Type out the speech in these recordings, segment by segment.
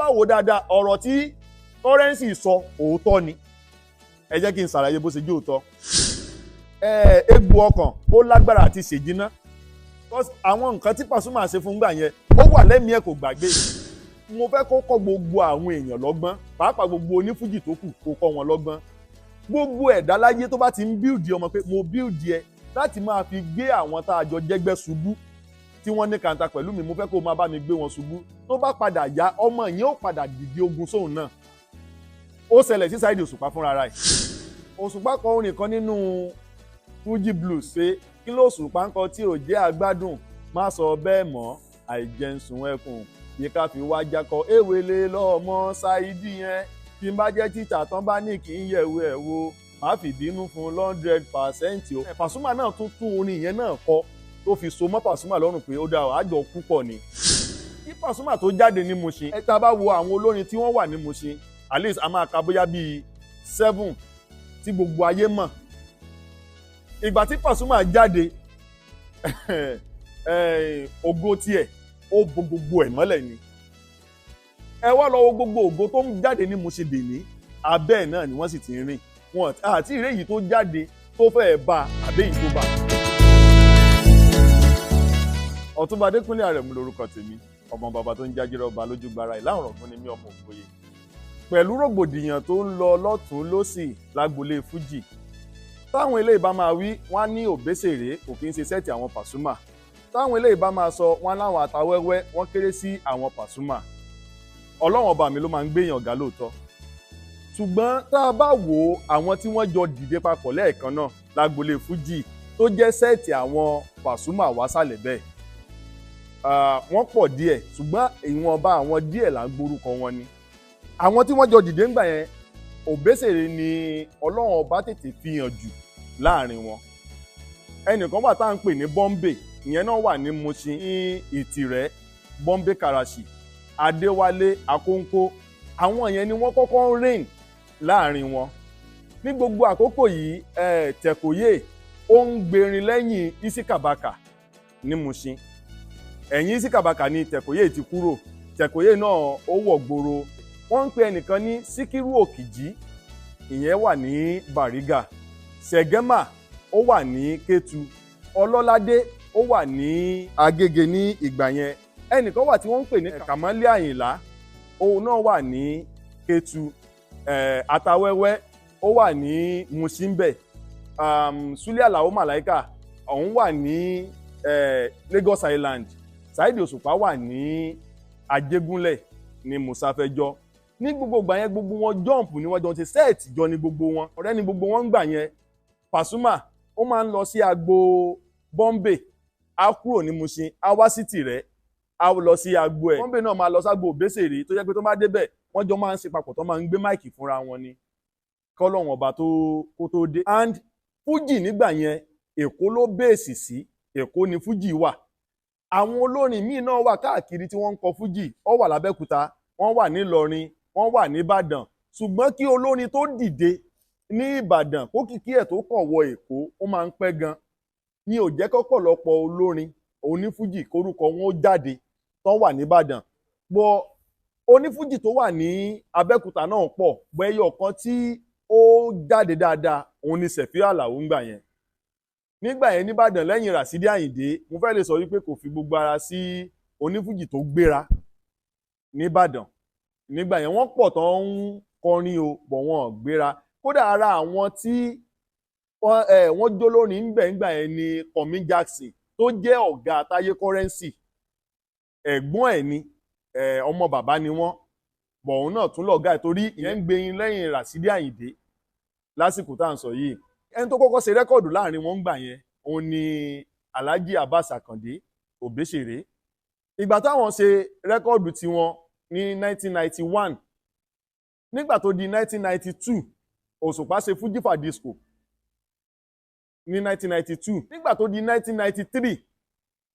Bá wò dáadáa, ọ̀rọ̀ tí Currency sọ, òótọ́ ni. Ẹ jẹ́ kí n ṣàlàyé bó ṣe jẹ́ òótọ́. Egbò ọkàn ó lágbára àti ṣèjìnà, because àwọn nǹkan tí Pasuma ṣe fún gbà yẹn, ó wà lẹ́mìí ẹ̀, kò gbàgbé. Mo fẹ́ kó kọ́ gbogbo àwọn èèyàn lọ́gbọ́n, pàápàá gbogbo onífújì tó kù, kó kọ́ wọn lọ́gbọ́n. Gbogbo ẹ̀dá láyé tó bá ti ń build ọmọ pé mo build ẹ láti máa fi gbé àwọn tá a jọ jẹ́gbẹ́ ṣubú, tí wọ́n ní kàńtà pẹ̀lú mi, mo fẹ́ kó máa bá mi gbé wọn ṣubú, tó bá padà yá, ọmọ yẹn ó padà dìde ogun sóun náà. Ó ṣẹlẹ̀ sí Saheed Òṣùpá fúnra rẹ̀. Òṣùpá kọ orin kan nínú Fuji Blues pé kí ló Òṣùpá ń kọ tí ò jẹ́ àgbádùn, má sọ bẹ́ẹ̀ mọ́, àìjẹun ẹkùn yìí ká fi wá jakọ ewele lọ́mọ Saheed yẹn. Tí n bá jẹ́ tíṣà tán bá ní kí n yẹ̀wò ẹ̀ wo, má fìbínú fún 100% o. Pasuma náà tún tún orin yẹn náà kọ, tó fi so mọ́ Pasuma lọ́rùn pé ó dáa, àjọ púpọ̀ ni. Kí Pasuma tó jáde ní Mushin, ẹ tá a bá wo àwọn olórin tí wọ́n wà ní Mushin, at least a máa ka bóyá bíi seven tí gbogbo ayé mọ̀. Ìgbà tí Pasuma jáde, ògo tiẹ̀ ó bo gbogbo ẹ̀ mọ́lẹ̀ ni. Ẹ wá lọ wo gbogbo ògo tó ń jáde ní Mushin dèní, abẹ́ ẹ̀ náà ni wọ́n sì ti ń rìn wọn, àti ìrè yìí tó jáde tó fẹ́ẹ̀ bá àbẹ́ yìí tó bá. Ọ̀túnba Adékúnlé Àrẹ̀mú lórúkọ tèmi, ọmọ bàbá tó ń jájírọ̀ ọba lójúgbara ìlànà ọ̀gbun ni mí, ọmọ ògbóye. Pẹ̀lú rògbòdìyàn tó ń lọ lọ́tún lọ́sì lágbolé fújì, táwọn eléyìí bá máa wí, wọ́n á ní Òbésèré kò kí ń ṣe set àwọn Pasuma. Táwọn eléyìí bá máa sọ, wọ́n láwọn àtàwẹ́wẹ́ wọ́n kéré sí àwọn Pasuma. Ọlọ́run ọba mi ló máa ń gbéyàn ọ̀gá lóòótọ́, ṣùgbọ́n tá a bá wo àwọn tí wọ́n jọ dìde papọ̀ lẹ́ẹ̀kan náà lágbolé fújì tó jẹ́ set àwọn Pasuma wá sálẹ̀ bẹ́ẹ̀, wọ́n pọ̀ díẹ̀, ṣùgbọ́n ìwọ̀nba àwọn díẹ̀ là ń gbórúkọ wọn ni. Àwọn tí wọ́n jọ dìde ńgbà yẹn, Òbésèré ni Ọlọ́run ọba tètè fi hàn jù láàrin wọn. Ẹnìkan wà tá à ń pè ní Bombay, ìyẹn náà wà ní Mushin ní Ìtìrẹ́, Bombay Karachi, Adéwálé Akóńkó, àwọn yẹn ni wọ́n kọ́kọ́ ń reign láàrin wọn ní gbogbo àkókò yìí. Tẹ̀kóyè ó ń gbèrin lẹ́yìn Isikabaka ní Mushin. Ẹ̀yìn Isikabaka ni Tẹ̀kóyè ti kúrò. Tẹ̀kóyè náà ó wọ̀ gbòòrò. Wọ́n ń pe ẹnìkan ní Síkírù Òkìjí, ìyẹn wà ní Bàrígà. Sẹ̀gẹ́mà ó wà ní Kétu. Ọlọ́ládé ó wà ní Agége ní ìgbà yẹn. Ẹnìkan wà tí wọ́n ń pè ní Kàmọ́lé Àyìnlá, òun náà wà ní Kétu. Àtàwẹ́wẹ́ ó wà ní Mushinbẹ̀. Súlẹ̀ Àlàó Màláìkà, òun wà ní Lagos Island. Saheed Òṣùpá wà ní Ajégúnlẹ̀ ní Musafẹ́jọ́ ní gbogbo ìgbà yẹn. Gbogbo wọn jump ni wọ́n jọ ń ṣe set jọ ní gbogbo wọn, ọ̀rẹ́ ni gbogbo wọn ń gbà yẹn. Pasuma ó máa ń lọ sí agbo Bombay, á kúrò ní Mushin, á wá sí Tìrẹ́, á lọ sí agbo ẹ̀. Bombay náà máa lọ ságbo Òbésèré, tó jẹ́ pé tó bá débẹ̀, wọ́n jọ máa ń ṣe papọ̀, tó máa ń gbé mic fúnra wọn ni kọ́lọ́hún ọba tó kó tó dé. And fújì nígbà yẹn, Èkó ló base sí, Èkó ni fújì wà. Àwọn olórin míì náà wà káàkiri tí wọ́n ń kọ fújì, ó wà lábẹ́òkúta, wọ́n wà nílọrin, wọ́n wà nìbàdàn, ṣùgbọ́n kí olórin tó dìde ní Ìbàdàn, kó kìkì ẹ̀ tó kàn wọ Èkó, ó máa ń pẹ́ gan ní. Ò jẹ́ kọ́pọ̀lọpọ̀ olórin onífújì kórúkọ wọn ó jáde tán wà nìbàdàn bọ́. Onífújì tó wà ní Abẹ́òkúta náà pọ̀ bọ́, ẹyọ kan tí ó jáde dáadáa, òun ni Sẹ̀fíù Àlàó ńgbà yẹn. Nígbà yẹn nìbàdàn, lẹ́yìn Ràsídì Àyìndé, mo fẹ́ lè sọ wípé kò fi gbogbo ara sí onífújì tó gbéra nìbàdàn nígbà yẹn. Wọ́n pọ̀ tó ń kọrin o, bọ̀ wọ́n ò gbéra. Kódà ara àwọn tí wọ́n jó lórin ńbẹ̀ ńgbà yẹn ni Kọ̀mí Jackson, tó jẹ́ ọ̀gá Táyé Currency. Ẹ̀gbọ́n ẹ̀ ni, ọmọ bàbá ni wọ́n, bọ̀ òun náà tún lọ̀gá ẹ̀, torí ìyẹn ń gbẹ̀yìn lẹ́yìn Ràsídì Àyìndé lásìkò tá à ń sọ yìí. Ẹni tó kọ́kọ́ ṣe record láàrin wọn gbà yẹn, òun ni Alhaji Abbas Akande Òbésèré. Ìgbà táwọn ṣe record tiwọn ní 1991, nígbà tó di 1992, Òṣùpá ṣe Fuji Fadisco ní 1992. Nígbà tó di 1993,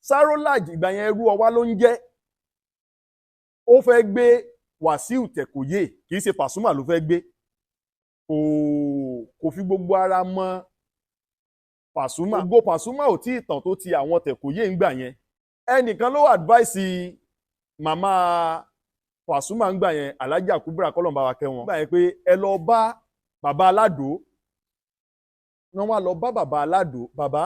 Sarolaj, ìgbà yẹn ẹrú ọwá ló ń jẹ́, ó fẹ́ gbé Wàsíù Tẹ̀kóyè, kì í ṣe Pasuma ló fẹ́ gbé. Kò fi gbogbo ara mọ́ Pasuma. Ògo Pasuma ò tí ì tàn tó ti àwọn Tẹ̀kóyè ń gbà yẹn. Ẹnìkan ló advice màmá. Pasuma ń gbà yẹn, Alhaji Kubra, kọ́lọ̀ bá wa kẹ́ wọn gbà yẹn, pé ẹ lọ bá bàbá Aládò. Wọ́n wá lọ bá bàbá Aládò. "Bàbá,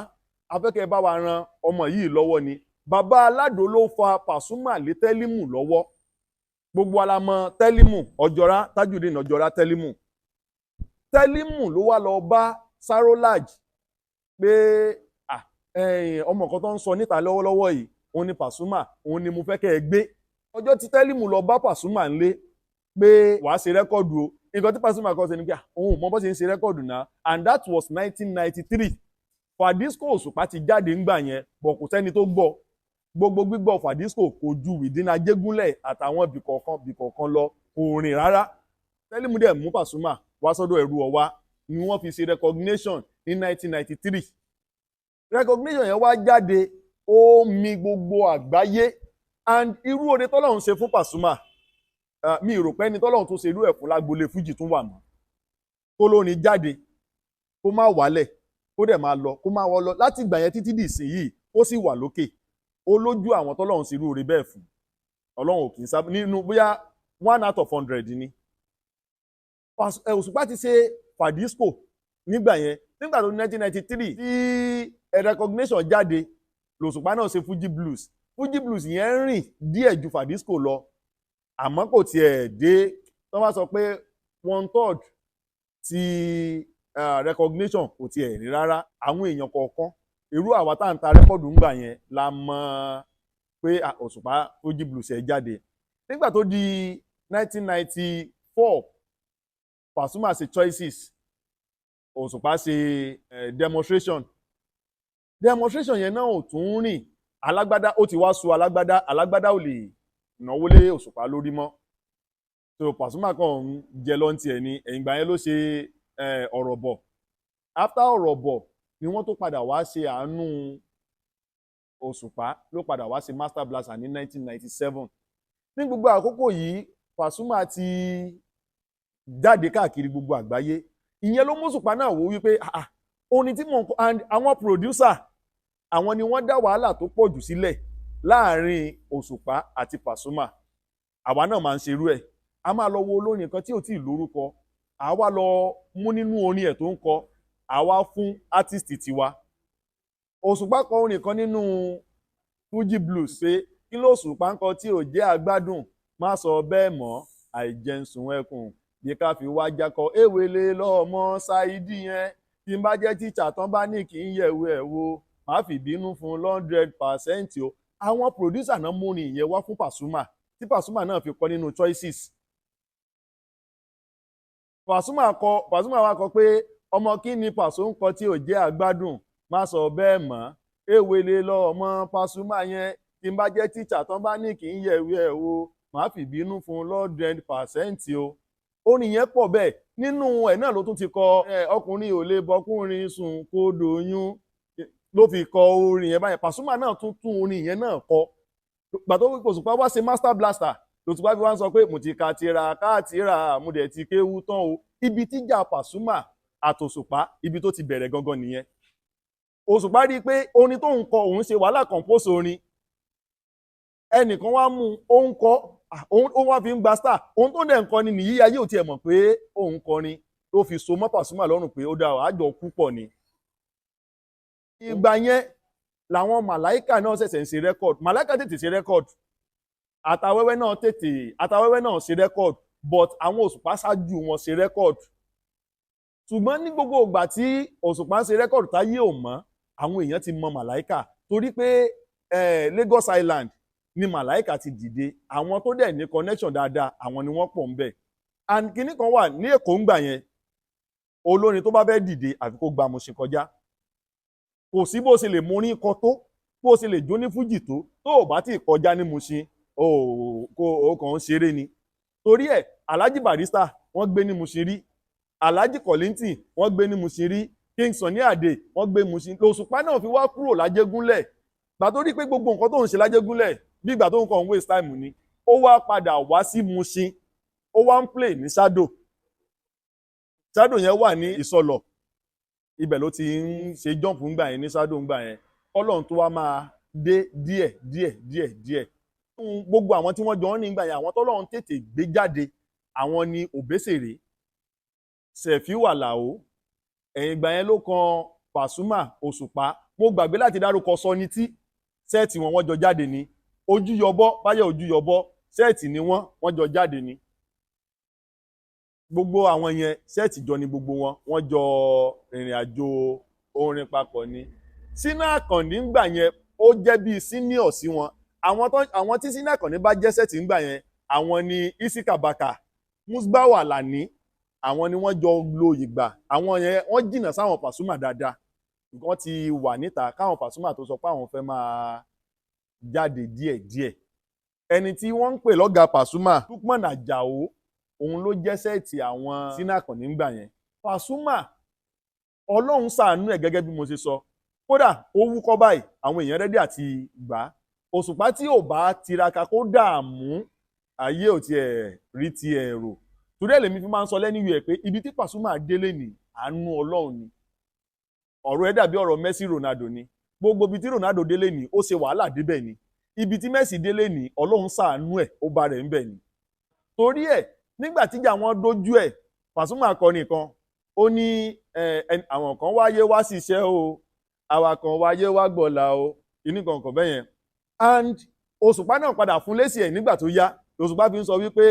afẹ́kẹ́ bá wa ran ọmọ yìí lọ́wọ́ ni." Bàbá Aládò ló fa Pasuma lé Tẹ́límù lọ́wọ́. Gbogbo alamọ Tẹ́límù Ọjọ́ra, Tajudeen Ọjọ́ra. Tẹ́límù, Tẹ́límù ló wá lọ bá Sarolaj pé ọmọ kan tó ń sọ níta lọ́wọ́lọ́wọ́ yìí, òun ni Pasuma, òun ni mo fẹ́ kẹ́ ẹ gbé. Ọjọ́ tí Tẹ́límù lọ bá Pasuma ńlé pé wàá ṣe record o, nǹkan tí Pasuma kọ́ ṣe ni pé òun ò mọ bó ṣe ń ṣe record náà. And that was 1993. Fàdísíkò Òṣùpá ti jáde ńgbà yẹn, bọ̀ kò sẹ́ni tó gbọ́. Gbogbo gbígbọ́ Fàdísíkò kò ju within Ajégúnlẹ̀ àtàwọn bìkọ̀ọ̀kan bìkọ̀ọ̀kan lọ, kò rìn rárá. Tẹ́límù dẹ̀ mú Pasuma wá sọ́dọ̀ ẹ̀rú ọ̀wá ni wọ́n fi ṣe recognition ní 1993. Recognition yẹn wá jáde, ó mi gbogbo àgbáyé. And irú oore tọ́lọ́run ṣe fún Pasuma, mi rò pé ẹni tọ́lọ́run tó ṣe irú ẹ̀ fún lágbolé fújì tún wà mọ́. Kó lórin jáde, kó má wálẹ̀, kó dẹ̀ máa lọ, kó má wọ́ lọ láti ìgbà yẹn títí dì sí yìí, ó sì wà lókè. Ó lójú àwọn tọ́lọ́run ṣe irú oore bẹ́ẹ̀ fún. Ọlọ́run ò kì í sábà nínú, bóyá 1 out of 100 ni. Òṣùpá ti ṣe Fàdísíkò nígbà yẹn. Nígbà tó 1993 tí recognition jáde, lòṣùpá náà ṣe Fuji Blues. Fuji Blues yẹn ń rìn díẹ̀ ju Fàdísíkò lọ, àmọ́ kò tiẹ̀ dé. Tó bá sọ pé 1/3 ti recognition, kò tiẹ̀ rí rárá. Àwọn èèyàn kọ̀ọ̀kan, irú àwa tá à ń ta record ńgbà yẹn la mọ̀ pé Òṣùpá Fuji Blues ẹ̀ jáde. Nígbà tó di 1994, Pasuma ṣe Choices, Òṣùpá ṣe Demonstration. Demonstration yẹn náà ò tún rìn. Alágbádá ó ti wá sú alágbádá, alágbádá ò lè náwó lé Òṣùpá lórí mọ́. So Pasuma kàn ń jẹ lọ́ntì ẹ̀ ní. Ẹ̀yìn ìgbà yẹn ló ṣe Ọ̀rọ̀ Bọ̀. After Ọ̀rọ̀ Bọ̀ ni wọ́n tó padà wá ṣe àánú Òṣùpá, ló padà wá ṣe Master Blaster ní 1997. Ní gbogbo àkókò yìí, Pasuma ti jáde káàkiri gbogbo àgbáyé. Ìyẹn ló mú Òṣùpá náà wò wípé orin tí mò ń kọ. And àwọn producer, àwọn ni wọ́n dá wàhálà tó pọ̀ jù sílẹ̀ láàrin Òṣùpá àti Pasuma. Àwa náà máa ń ṣerú ẹ̀. A máa lọ wo olórin kan tí ò tí ì lórúkọ, àwa lọ mú nínú orin ẹ̀ tó ń kọ, àwa fún artist tiwa. Òṣùpá kọ orin kan nínú Fuji Blues pé kí ló Òṣùpá ń kọ tí ò jẹ́ àgbádùn, má sọ bẹ́ẹ̀ mọ́, àìjẹun ẹkùn bí ká fi wá jákọ ewele lọ́mọ ṣáìdì yẹn. Tí n bá jẹ́ tíṣà tán bá ní kí n yẹ̀wò ẹ̀ wo, má fi bínú fún 100% o. Àwọn producer náà mú orin ìyẹn wá fún Pasuma, tí Pasuma náà fi kọ nínú Choices. Pasuma kọ, Pasuma wá kọ pé ọmọ kí ni Paso ń kọ tí ò jẹ́ àgbádùn, má sọ bẹ́ẹ̀ mọ́, ewele lọ́mọ Pasuma yẹn. Tí n bá jẹ́ tíṣà tán bá ní kí n yẹ̀wò ẹ̀ wo, má fi bínú fún 100% o. Orin yẹn pọ̀ bẹ́ẹ̀. Nínú ẹ̀ náà ló tún ti kọ ọkùnrin ò lè bọkùnrin sùn kó doyún, ló fi kọ orin yẹn báyẹn. Pasuma náà tún tún orin yẹn náà kọ. Gbà tó Òṣùpá wá ṣe Master Blaster, lòṣùpá fi wá ń sọ pé mo ti ka tira káàtìrà, mo dẹ̀ ti kéwú tán o. Ibi tíjà Pasuma àtòṣùpá, ibi tó ti bẹ̀rẹ̀ gangan nìyẹn. Òṣùpá rí i pé orin tó ń kọ, òun ṣe wàhálà compose orin, ẹnìkan wá mú ó ń kọ, ó wá fi ń gba star. Ohun tó dẹ̀ ń kọ ni nìyí, ayé ò tiẹ̀ mọ̀ pé òun kọrin. Ló fi so mọ́ Pasuma lọ́rùn pé ó dá àjọ púpọ̀ ni. Ìgbà yẹn làwọn Màláìkà náà ṣẹ̀ṣẹ̀ ń ṣe record. Màláìkà tètè ṣe record, Àtàwẹ́wẹ́ náà tètè, Àtàwẹ́wẹ́ náà ṣe record, but àwọn Òṣùpá ṣáájú wọn ṣe record. Ṣùgbọ́n ní gbogbo ìgbà tí Òṣùpá ń ṣe record táyé ò mọ̀, àwọn èèyàn ti mọ Màláìkà, torí pé Lagos Island ni Màláìkà ti dìde. Àwọn tó dẹ̀ ní connection dáadáa, àwọn ni wọ́n pọ̀ ń bẹ̀. And kinní kan wà ní Èkó ńgbà yẹn, olórin tó bá fẹ́ dìde, àfi kó gba Mùṣín kọjá. Kò sí bó ṣe lè mú orin kọ tó, bó ṣe lè jó ní fújì tó, tó ò bá tí ì kọjá ní Mùṣín, o kàn ń ṣeré ni. Torí ẹ̀, Alhaji Barrister, wọ́n gbé ní Mùṣín rí. Alhaji Kollington, wọ́n gbé ní Mùṣín rí. King Sunny Adé, wọ́n gbé Mùṣín. Lòṣùpá náà fi wá kúrò lájégúnlẹ̀. Gbà tó rí pé gbogbo nǹkan tó ń ṣe lájégúnlẹ̀, bí ìgbà tó ń kàn ń waste time ni, ó wá padà wá sí Mùṣín, ó wá ń play ní Shadow. Shadow yẹn wà ní Ìsọlọ̀, ibẹ̀ ló ti ń ṣe jump ńgbà yẹn, ní Shadow ńgbà yẹn. Ọlọ́run tó wá máa dé díẹ̀ díẹ̀ díẹ̀ díẹ̀. Gbogbo àwọn tí wọ́n jọ ń rìn gbà yẹn, àwọn tọ́lọ́run tètè gbé jáde, àwọn ni Òbésèré, Sefiu Àlàó. Ẹ̀yìn ìgbà yẹn ló kan Pasuma, Òṣùpá. Mo gbàgbé láti dárúkọ Sọni tí set wọn, wọ́n jọ jáde ni. Ojúyọbọ, Báyọ̀ Ojúyọbọ, set ni wọ́n, wọ́n jọ jáde ni. Gbogbo àwọn yẹn, set jọ ni gbogbo wọn, wọ́n jọ rìnrìn àjò orin papọ̀ ni. Sínú Àkànní ńgbà yẹn, ó jẹ́ bíi senior sí wọn. Àwọn tí Sínú Àkànní bá jẹ́ set ńgbà yẹn, àwọn ni Isika Baka, Musbawa Alani, àwọn ni wọ́n jọ lo ìgbà. Àwọn yẹn, wọ́n jìnnà sáwọn Pasuma dáadáa. Wọ́n ti wà níta káwọn Pasuma tó sọ pé àwọn fẹ́ máa jáde díẹ̀díẹ̀. Ẹni tí wọ́n ń pè lọ́gàá Pasuma, Lukman Ajao, òun ló jẹ́ set àwọn Sínú Àkànní ńgbà yẹn. Pasuma, Ọlọ́run ṣàánú ẹ̀ gẹ́gẹ́ bí mo ṣe sọ. Kódà ó wúkọ́ báyìí, àwọn èèyàn ready àti gbà á. Òṣùpá tí ò bá tiraka kó dààmú, ayé ò tiẹ̀ rí tiẹ̀ rò. Torí ẹ̀ lèmi fi máa ń sọ lẹ́nu ẹ̀ pé ibi tí Pasuma délé ní, àánú Ọlọ́run ni. Ọ̀rọ̀ ẹ̀ dàbí ọ̀rọ̀ Messi, Ronaldo ni. Gbogbo ibi tí Ronaldo délé ní, ó ṣe wàhálà débẹ̀ ni. Ibi tí Messi délé ní, Ọlọ́run ṣàánú ẹ̀, ó bá rẹ̀ ń bẹ̀ ni. Torí ẹ̀, nígbà tíjà wọn dójú ẹ̀, Pasuma kọrin kan, ó ní àwọn kan wáyé wá ṣiṣẹ́ o, àwa kan wáyé wá gbọ̀là o, ìní kankan bẹ́yẹn. And Òṣùpá náà padà fún lésì ẹ̀ nígbà tó yá. Òṣùpá fi ń sọ wípé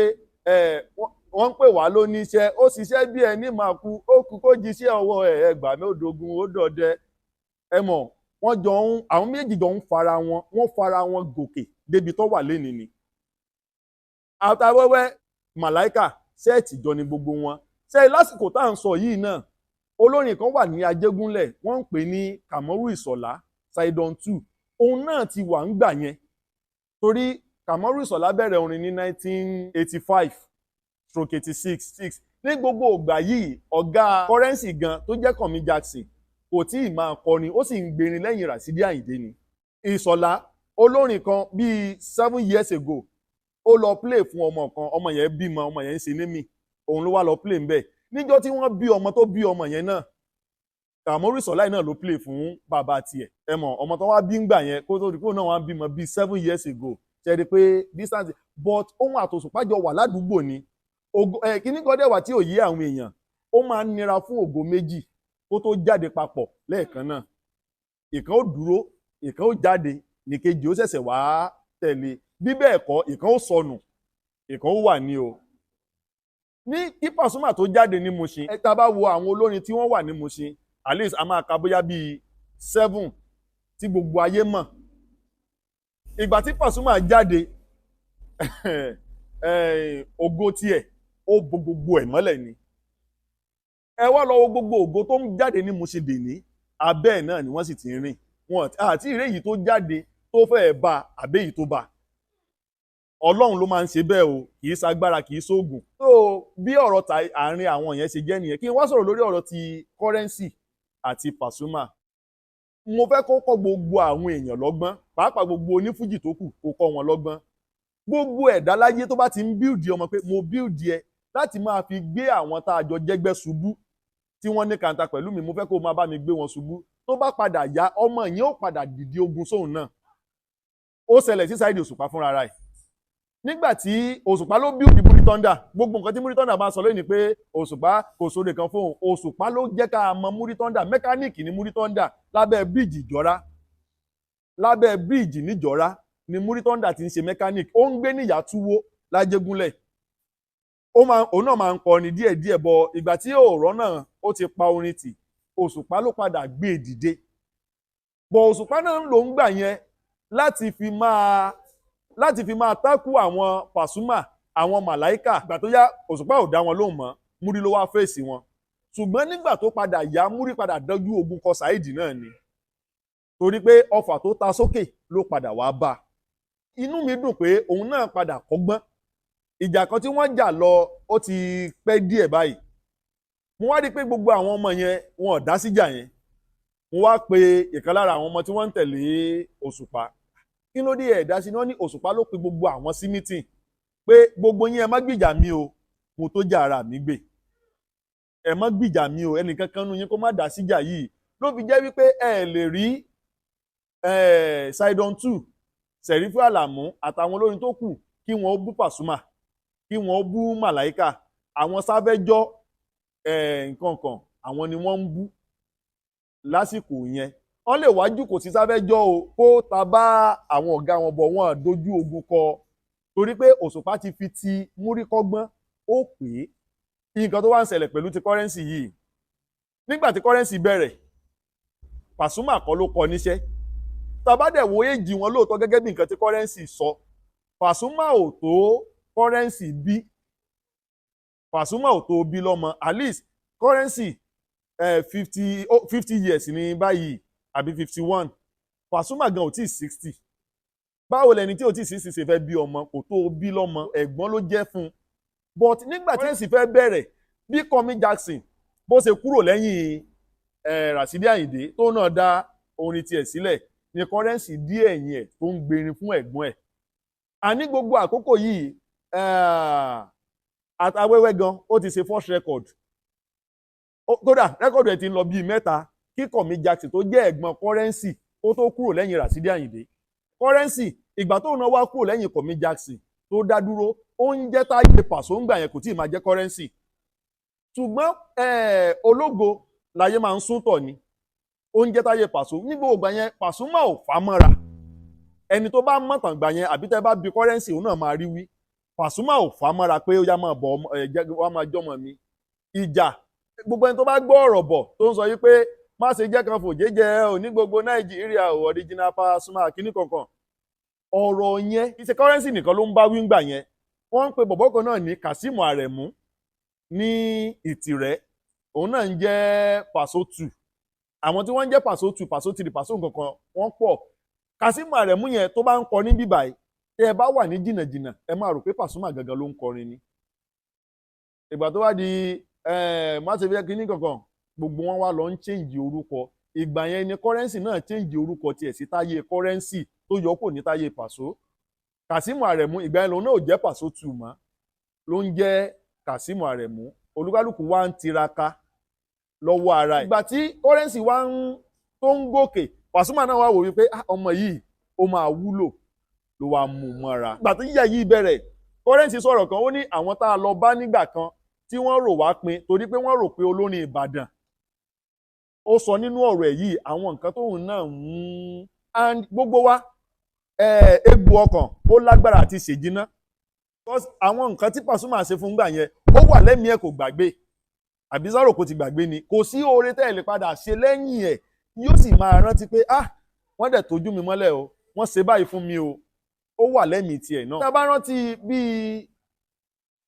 wọ́n ń pè wá lóníṣẹ́, ó ṣiṣẹ́ bí ẹni máa kú, ó kú kó jíṣẹ́ ọwọ́ ẹ̀, ẹgbàá mi ó dogun, ó dọdẹ. Ẹ mọ̀, wọ́n jọ ń, àwọn méjì jọ ń fara wọn, wọ́n fara wọn gòkè débi tó wà lénìí ni. Àtàwẹ́wẹ́, Màláìkà, set jọ ni gbogbo wọn ṣe. Lásìkò tá à ń sọ yìí náà, olórin kan wà ní Ajégúnlẹ̀, wọ́n ń pè ní Kàmọ́rù Ìsọ̀lá, Saidon 2. Òun náà ti wà ń gbà yẹn, torí Kàmọ́rù Ìsọ̀lá bẹ̀rẹ̀ orin ní 1985 stroke 86 six. Ní gbogbo ìgbà yìí, ọ̀gá Currency gan tó jẹ́ Kànmí Jackson kò tí ì máa kọrin, ó sì ń gbèrin lẹ́yìn Rasidi Àyìndé ni. Ìsọ̀lá, olórin kan bíi 7 years ago, ó lọ play fún ọmọ kan. Ọmọ yẹn bímọ, ọmọ yẹn ń ṣe némi, òun ló wá lọ play ńbẹ̀. Níjọ́ tí wọ́n bí ọmọ tó bí ọmọ yẹn náà, Kàmọ́rù Ìsọ̀lá náà ló play fún bàbá tiẹ̀. Ẹ mọ̀, ọmọ tó wá bí ń gbà yẹn, kó tó di kó náà wá bímọ bíi 7 years ago, ṣe rí i pé distance? But ohun àtòṣùpá jọ wà ládùúgbò ni. Ògo ẹ kíní kan dẹ̀ wà tí ò yé àwọn èèyàn: ó máa ń nira fún ògo méjì kó tó jáde papọ̀ lẹ́ẹ̀kan náà. Ìkan ó dúró, ìkan ó jáde, nìkejì ó ṣẹ̀ṣẹ̀ wá tẹ̀lé. Bí bẹ́ẹ̀ kọ́, ìkan ó sọnù, ìkan ó wà ní o. Ní kí Pasuma tó jáde ní Mushin, ẹ tá a bá wo àwọn olórin tí wọ́n wà ní Mushin, at least a máa ka bóyá bíi seven tí gbogbo ayé mọ̀. Ìgbà tí Pasuma jáde, ògo tiẹ̀ ó bo gbogbo ẹ̀ mọ́lẹ̀ ni. Ẹ wá lọ wo gbogbo ògo tó ń jáde ní Mushin dèní, abẹ́ ẹ̀ náà ni wọ́n sì ti ń rìn wọn. Àti ìrè yìí tó jáde tó fẹ́ẹ̀ bá àbẹ́ yìí tó bá, Ọlọ́run ló máa ń ṣe bẹ́ẹ̀ o, kì í ṣagbára, kì í ṣoògùn. Tó bí ọ̀rọ̀ ta àárín àwọn yẹn ṣe jẹ́ nìyẹn. Kí n wá sọ̀rọ̀ lórí ọ̀rọ̀ ti Currency àti Pasuma. Mo fẹ́ kó kọ́ gbogbo àwọn èèyàn lọ́gbọ́n, pàápàá gbogbo onífújì tó kù, kó kọ́ wọn lọ́gbọ́n. Gbogbo ẹ̀dá láyé tó bá ti ń build ọmọ pé mo build ẹ láti máa fi gbé àwọn tá a jọ jẹ́gbẹ́ ṣubú, tí wọ́n ní kàńtà pẹ̀lú mi, mo fẹ́ kó máa bá mi gbé wọn ṣubú, tó bá padà yá, ọmọ yẹn ó padà dìde ogun sóhun náà. Ó ṣẹlẹ̀ sí Saheed Òṣùpá fúnra rẹ̀. Nígbà tí Òṣùpá ló build Muri Thunder, gbogbo nǹkan tí Muri Thunder bá sọ lónìí pé Òṣùpá kò sóde kan fóun, Òṣùpá ló jẹ́ ká mọ Muri Thunder. Mẹkáníìkì ní Muri Thunder lábẹ́ bíríìjì Ìjọra. Lábẹ́ bíríìjì níjọra ni Muri Thunder ti ń ṣe mẹkáníìkì. Ó ń gbé níyàtúwó lájẹgúnlẹ̀. Ó máa, òun náà máa ń kọrin díẹ̀díẹ̀ bọ. Ìgbà tí òòrọ̀ náà ó ti pa orin tì, Òṣùpá ló padà gbé e dìde. Bọ̀ Òṣùpá náà ń lò ń gbà yẹn láti fi máa tákù àwọn Pasuma, àwọn Màláìkà. Ìgbà tó yá, Òṣùpá ò dá wọn lóhùn mọ́, Múrí ló wá fèsì wọn. Ṣùgbọ́n nígbà tó padà yá, Múrí padà dánjú ogun kọ Saheed náà ni, torí pé ọfà tó ta sókè ló padà wá bá a. Inú mi dùn pé òun náà padà kọ́gbọ́n. Ìjà kan tí wọ́n jà lọ, ó ti pẹ́ díẹ̀ báyìí. Mo wá rí i pé gbogbo àwọn ọmọ yẹn, wọn ò dá síjà yẹn. Mo wá pe ìkan lára àwọn ọmọ tí wọ́n ń tẹ̀lé Òṣùpá: "Kí ló dé ẹ̀ dá sí?" Ni wọ́n ní Òṣùpá ló pe gbogbo àwọn sí meeting pé, "Gbogbo yín, ẹ má gbìjà mi o, mo tó jà ara mi gbè. Ẹ má gbìjà mi o, ẹnìkan kan nu yín kó má dá síjà yìí." Ló fi jẹ́ wípé ẹ lè rí Sidon 2. Sẹ̀rífù Àlàmú àtàwọn olórin tó kù kí wọ́n bú Pasuma, kí wọ́n bú Màláíkà, àwọn sáfẹ́jọ́ nǹkan kan, àwọn ni wọ́n ń bú lásìkò yẹn. Wọ́n lè wájú kò sí sáfẹ́jọ́ o, kó ta bá àwọn ọ̀gá wọn bọ̀, wọ́n dojú ogun kọ, torí pé Òṣùpá ti fi ti múrí kọ́gbọ́n. Ó pè é nǹkan tó wá ń ṣẹlẹ̀ pẹ̀lú ti Currency yìí. Nígbà tí Currency bẹ̀rẹ̀, Pasuma kọ́ ló kọ níṣẹ́. Tá bá dẹ̀ wo age wọn lóòótọ́, gẹ́gẹ́ bí nǹkan tí Currency sọ, Pasuma ò tó Currency bí, Pasuma ò tó bí lọ́mọ. At least Currency 50 years ní báyìí àbí 51. Pasuma gan ò tí 60. Báwo lẹni tí ò tí 60 ṣe fẹ́ bí ọmọ? Kò tó bí lọ́mọ, ẹ̀gbọ́n ló jẹ́ fún un. But nígbà tí Currency fẹ́ bẹ̀rẹ̀, bí Kọ́mi Jackson bó ṣe kúrò lẹ́yìn Rasidi Ayinde tó náà dá orin tiẹ̀ sílẹ̀ ní Currency dí ẹ̀yìn ẹ̀ tó ń gbèrin fún ẹ̀gbọ́n ẹ̀. Àní gbogbo àkókò yìí, Àtàwẹ́wẹ́ gan ó ti ṣe first record. Kódà record ẹ̀ ti ń lọ bíi mẹ́ta kí Kọ́mi Jackson tó jẹ́ ẹ̀gbọ́n Currency ó tó kúrò lẹ́yìn Rasidi Ayinde. Currency, ìgbà tóun náà wá kúrò lẹ́yìn Kọ́mi Jackson tó dá dúró, ó ń jẹ́ Táyé Pàṣọ ńgbà yẹn, kò tí ì máa jẹ́ Currency. Ṣùgbọ́n ológo láyé máa ń sún tọ̀ ni. Ó ń jẹ́ Táyé Pàṣọ ní gbogbo ìgbà yẹn. Pasuma ò fà mọ́ra. Ẹni tó bá mọ̀tàn gbà yẹn, àbí tẹ́ bá bi Currency, òun náà máa rí wí. Pasuma ò fà mọ́ra pé ó yá, máa bọ̀, ẹ jẹ́ wá máa jọ́mọ mi. Ìjà gbogbo ẹni tó bá gbọ́ ọ̀rọ̀ bọ̀ tó ń sọ yí pé má ṣe jẹ́ kan fòjé jẹ́ ò ní gbogbo Nàìjíríà ò, original Pasuma kínní kankan, ọ̀rọ̀ yẹn kì í ṣe Currency nìkan ló ń bá wí ńgbà yẹn. Wọ́n ń pe bọ̀bọ́ kan náà ní Kazeem Aremu ní Ìtìrẹ́, òun náà ń jẹ́ Paso 2. Àwọn tí wọ́n ń jẹ́ Paso 2, Paso 3, Paso nkankan, wọ́n pọ̀. Kazeem Aremu yẹn tó bá ń kọ ní bíbáyìí, tẹ́ ẹ bá wà ní jìnnàjìnnà, ẹ máa rò pé Pasuma gangan ló ń kọrin ni. Ìgbà tó wá di má ṣe fi kínní kankan, gbogbo wọn wá lọ ń change orúkọ. Ìgbà yẹn ni Currency náà change orúkọ tiẹ̀ sí Táyé Currency, tó yọ kò ní Táyé Pàṣọ. Kazeem Aremu, ìgbà yẹn lòun náà ò jẹ́ Paso 2 mọ́, ló ń jẹ́ Kazeem Aremu. Olúkálùkù wá ń tiraka lọ́wọ́ ara ẹ̀. Ìgbà tí Currency wá ń tó ń gòkè, Pasuma náà wá wò wípé, "Ah, ọmọ yìí ó máa wúlò," ló wá mú un mọ́ra. Ìgbà tí yíyá yìí bẹ̀rẹ̀, Currency sọ̀rọ̀ kan, ó ní àwọn tá a lọ bá nígbà kan tí wọ́n rò wá pin torí pé wọ́n rò pé olórin Ìbàdàn. Ó sọ nínú ọ̀rọ̀ ẹ̀ yìí àwọn nǹkan tóun náà ń and gbogbo wa, egbò ọkàn ó lágbára àti ṣèjìnà, because àwọn nǹkan tí Pasuma ṣe fún gbà yẹn, ó wà lẹ́mìí ẹ̀, kò gbàgbé. Àbí sọ̀rọ̀ kò ti gbàgbé ni? Kò sí oore tẹ́ ẹ̀ lè padà ṣe lẹ́yìn ẹ̀, yóò sì máa rántí pé, "Ah, wọ́n dẹ̀ tójú mi mọ́lẹ̀ o, wọ́n ṣe báyìí fún mi o." Ó wà lẹ́mìí tiẹ̀ náà. Tá a bá rántí bíi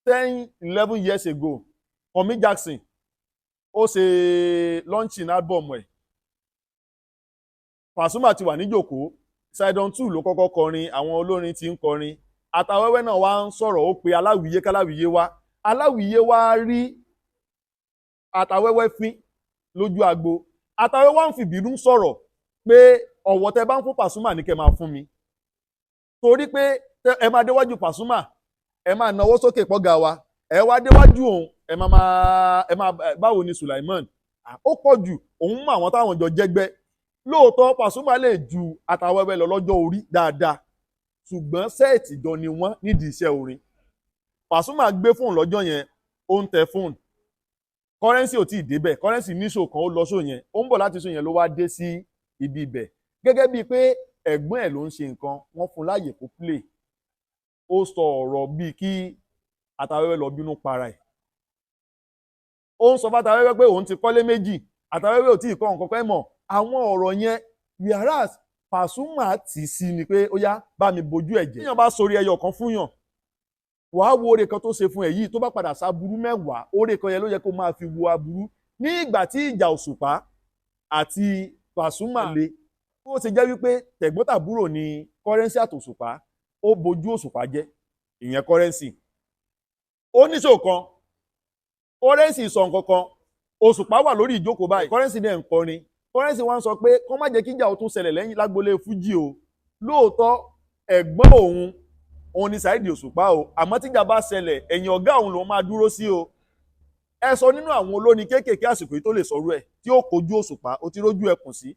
10, 11 years ago, Kọ́mi Jackson ó ṣe launching album ẹ̀. Pasuma ti wà níjòkó. Sidon 2 ló kọ́kọ́ kọrin, àwọn olórin ti ń kọrin. Àtàwẹ́wẹ́ náà wá ń sọ̀rọ̀, ó pe aláwìyé, káláwìyé wá. Aláwìyé wá rí Àtàwẹ́wẹ́ fín lójú agbo. Àtàwẹ́wẹ́ wá ń fìbínú sọ̀rọ̀ pé ọ̀wọ̀ tẹ bá ń fún Pasuma ní kẹ́ máa fún mi, torí pé ẹ máa déwájú Pasuma, ẹ máa náwó sókè pọ́gà wa, ẹ wá déwájú òun, ẹ máa máa ẹ máa báwo ni Sulaiman ó pọ̀ jù. Òun mọ àwọn táwọn jọ jẹ́gbẹ́. Lóòótọ́, Pasuma lè ju Àtàwẹ́wẹ́ lọ lọ́jọ́ orí dáadáa, ṣùgbọ́n set jọ ni wọ́n nídìí iṣẹ́ orin. Pasuma gbé fóònù lọ́jọ́ yẹn, ó ń tẹ fóònù. Currency ò tí ì débẹ̀. Currency ní show kan, ó lọ show yẹn, ó ń bọ̀ láti show yẹn ló wá dé sí ibi ibẹ̀. Gẹ́gẹ́ bíi pé ẹ̀gbọ́n ẹ̀ ló ń ṣe nǹkan, wọ́n fún láàyè kó play. Ó sọ ọ̀rọ̀ bíi kí Àtàwẹ́wẹ́ lọ bínú para ẹ̀. Ó ń sọ fátàwẹ́wẹ́ pé òun ti kọ́lé méjì, Àtàwẹ́wẹ́ ò tí ì kọ́ nǹkan kan mọ̀. Àwọn ọ̀rọ̀ yẹn, whereas Pasuma tì sí ni pé ó yá, bá mi bojú ẹ̀ jẹ́. Téèyàn bá sórí ẹyọ kan fún yàn, wàá wo oore kan tó ṣe fún ẹ yìí, tó bá padà sáburú mẹ́wàá, oore kan yẹn ló yẹ kó máa fi wo aburú. Ní ìgbà tí ìjà Òṣùpá àti Pasuma le, ó ṣe jẹ́ wípé tẹ̀gbọ́ntàbúrò ni Currency àtòṣùpá, ó bojú Òṣùpá jẹ́. Ìyẹn Currency ó níṣò kan. Currency sọ nǹkan kan, Òṣùpá wà lórí ìjókòó báyìí, Currency dẹ̀ ń kọrin. Currency wá ń sọ pé kó má jẹ́ kíjà ó tún ṣẹlẹ̀ lẹ́yìn lágbolé fújì o. Lóòótọ́, ẹ̀gbọ́n òun òun ni Saheed Òṣùpá o, àmọ́ tíjà bá ṣẹlẹ̀, ẹ̀yìn ọ̀gá òun lòun máa dúró sí o. Ẹ sọ nínú àwọn olórin kéékèèké àsìkò yìí tó lè sọ̀rọ̀ ẹ̀ tí ó kojú Òṣùpá, ó ti rójú ẹkùn sí.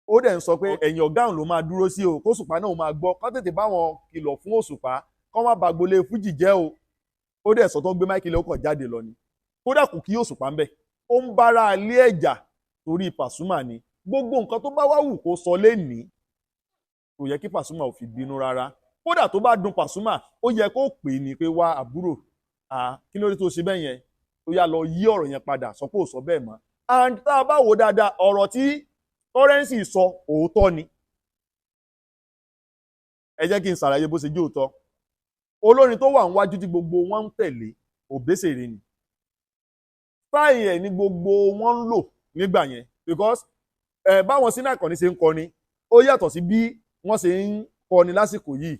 Ó dẹ̀ ń sọ pé ẹ̀yìn ọ̀gá òun ló máa dúró sí o, kóṣùpá náà máa gbọ́, kó tètè bá wọn kìlọ̀ fún Òṣùpá kó má ba gbolé fújì jẹ́ o. Ó dẹ̀ sọ tó gbé mic lé, ó kàn jáde lọ ni. Kódà kò kí Òṣùpá ń bẹ̀. Ó ń bára ilé ẹ̀jà torí Pasuma ni. Gbogbo nǹkan tó bá wá wù kó sọ lénìí, kò yẹ kí Pasuma ò fi bínú rárá. Kódà tó bá dùn Pasuma, ó yẹ kó pè é ní pé, "Wá àbúrò, kí ló dé tó ṣe bẹ́ẹ̀ yẹn? Ó yá, lọ yí ọ̀rọ̀ yẹn padà, sọ pé ò sọ bẹ́ẹ̀ mọ́." And tá a bá wò dáadáa, ọ̀rọ̀ tí Currency sọ, òótọ́ ni. Ẹ jẹ́ kí n ṣàlàyé bó ṣe jẹ́ òótọ́. Olórin tó wà níwájú tí gbogbo wọn ń tẹ̀lé, Òbésèré ni. Style ẹ̀ ní gbogbo wọn ń lò nígbà yẹn, because ẹ báwọn sínú àkànní ṣe ń kọrin, ó yàtọ̀ sí bí wọ́n ṣe ń kọrin lásìkò yìí.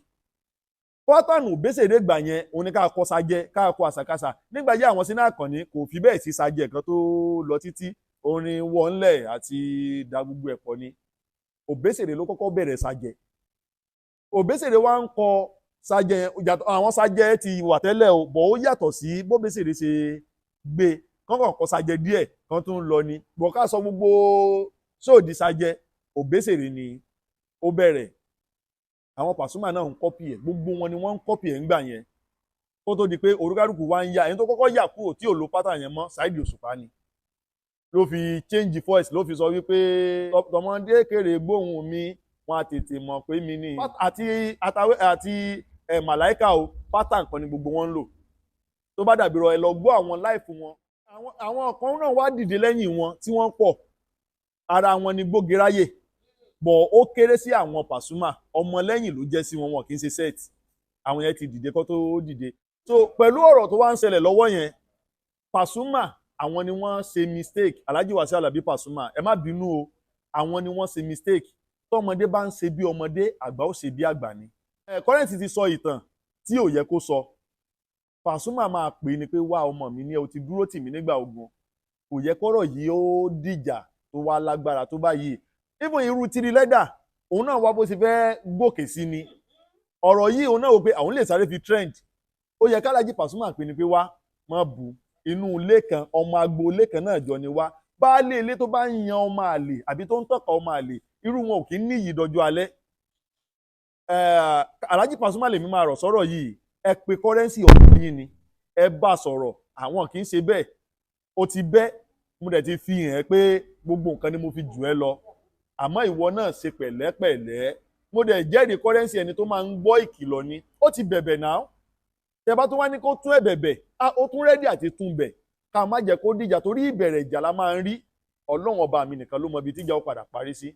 Pattern Òbésèré gbà yẹn òun ni ká kọ sajẹ, ká kọ àṣàkáṣà. Nígbà yí àwọn sínú àkànní, kò fi bẹ́ẹ̀ sí sajẹ kan tó lọ títí. Orin wọnlẹ̀ àti da gbogbo ẹ̀pọ̀ ni. Òbésèré ló kọ́kọ́ bẹ̀rẹ̀ sajẹ. Òbésèré wá ń kọ sajẹ yẹn. Àwọn sajẹ ti wà tẹ́lẹ̀ o, bọ̀ ó yàtọ̀ sí bóbésèré ṣe gbé. Kọ́kàn kọ sajẹ díẹ̀ kan tó ń lọ ni bọ̀ ká sọ gbogbo sóòdì sajẹ, Òbésèré ni ó bẹ̀rẹ̀. Àwọn Pasuma náà ń copy ẹ̀, gbogbo wọn ni wọ́n ń copy ẹ̀ ńgbà yẹn, kó tó di pé orúkálùkù wá ń yá. Ẹni tó kọ́kọ́ yà kúrò tí ò lo pattern yẹn mọ́, Saheed Òṣùpá ni. Ló fi change voice, ló fi sọ wípé tọmọdé kéré gbóhùn mi, wọn á tètè mọ̀ pé mi ni àti àtàwé àti ẹ̀ màláìka o. Pattern kan ni gbogbo wọn ń lò. Tó bá dàbí rọ, ẹ lọ gbọ́ àwọn live wọn. Àwọn kan náà wá dìde lẹ́yìn wọn tí wọ́n pọ̀. Ara wọn ni Gbógiráyè, bọ̀ ó kéré sí àwọn Pasuma. Ọmọlẹ́yìn ló jẹ́ sí wọn, wọn kì í ṣe set. Àwọn yẹn ti dìde kó tó dìde. So pẹ̀lú ọ̀rọ̀ tó wá ń ṣẹlẹ̀ lọ́wọ́ yẹn, Pasuma, àwọn ni wọ́n ṣe mistake. Alhaji Wasiu Alabi Pasuma, ẹ má bínú o, àwọn ni wọ́n ṣe mistake. Tọmọdé bá ń ṣe bí ọmọdé, àgbà ó ṣe bí àgbà ni. Ẹ Currency ti sọ ìtàn tí ò yẹ kó sọ. Pasuma máa pè é ni pé, "Wá, ọmọ mi ní ẹ, o ti dúró tì mí nígbà ogun. Kò yẹ kọ́rọ̀ yìí ó dìjà tó wá lágbára tó báyìí." Even irú Tiri Lẹ́dà, òun náà wá bó ṣe fẹ́ gòkè sí ni ọ̀rọ̀ yìí. Òun náà wò pé àwọn lè sáré fi trend. Ó yẹ kálájì Pasuma pè ní pé, "Wá, má bu inú ilé kan, ọmọ agboolé kan náà jọ ni wá. Baálé ilé tó bá ń yan ọmọ àlè àbí tó ń tọ́ka ọmọ àlè, irú wọn ò kí ń níyì dọjú alẹ́." Alhaji Pasuma, lèmi máa rọ̀ sọ́rọ̀ yìí. Ẹ pe Currency, ọ̀hún yín ni, ẹ bá sọ̀rọ̀. Àwọn kì í ṣe bẹ́ẹ̀. Ó ti bẹ́, mo dẹ̀ ti fi hàn ẹ́ pé gbogbo nǹkan ni mo fi jù ẹ́ lọ, àmọ́ ìwọ náà ṣe pẹ̀lẹ́pẹ̀lẹ́. Mo dẹ̀ jẹ́rìí Currency, ẹni tó máa ń gbọ́ ìkìlọ̀ ni. Ó ti bẹ̀bẹ̀ náà. Tẹ bá tún wá ní kó tún ẹ̀bẹ̀ bẹ̀, ó tún ready àti tún bẹ̀. Ká má jẹ́ kó dìjà, torí ìbẹ̀rẹ̀ ìjà la máa ń rí. Ọlọ́run ọba mi nìkan ló mọ ibi tíjà ó padà parí sí.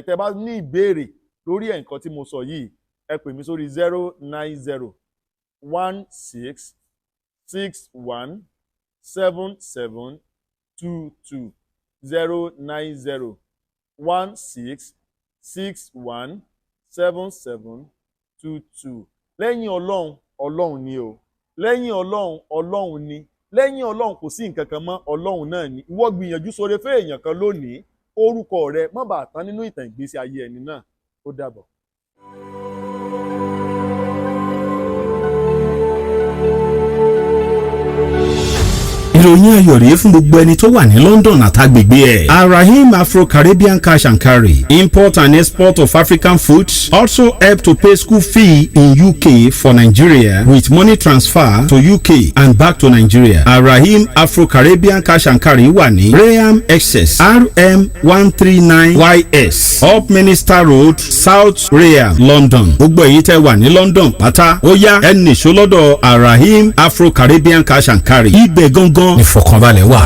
Tẹ bá ní ìbéèrè lórí ẹ̀, nǹkan tí mo sọ yìí, ẹ pè mí sórí 09016617722, 09016617722. Lẹ́yìn Ọlọ́run, Ọlọ́run ni o. Lẹ́yìn Ọlọ́run, Ọlọ́run ni. Lẹ́yìn Ọlọ́run, kò sí nǹkan kan mọ́, Ọlọ́run náà ni. Ìwọ gbìyànjú sóore fún èèyàn kan lónìí, orúkọ rẹ má bàa tán nínú ìtàn ìgbésí ayé ẹni náà. Ó dàbọ̀. Ìròyìn ayọ̀ rèé fún gbogbo ẹni tó wà ní London àtàgbègbè ẹ̀. Arahim Afro-Caribbean Cash and Carry, import and export of African foods, also help to pay school fee in UK for Nigeria with money transfer to UK and back to Nigeria. Arahim Afro-Caribbean Cash and Carry wà ní Rainham, Essex, RM139 YS, Upminster Road, South Rainham, London. Gbogbo èyí tẹ́ wà ní London pátá, ó yá, ẹ nìṣó lọ́dọ̀ Arahim Afro-Caribbean Cash and Carry. Ibẹ̀ gangan ìfọ̀kànbalẹ̀ wà.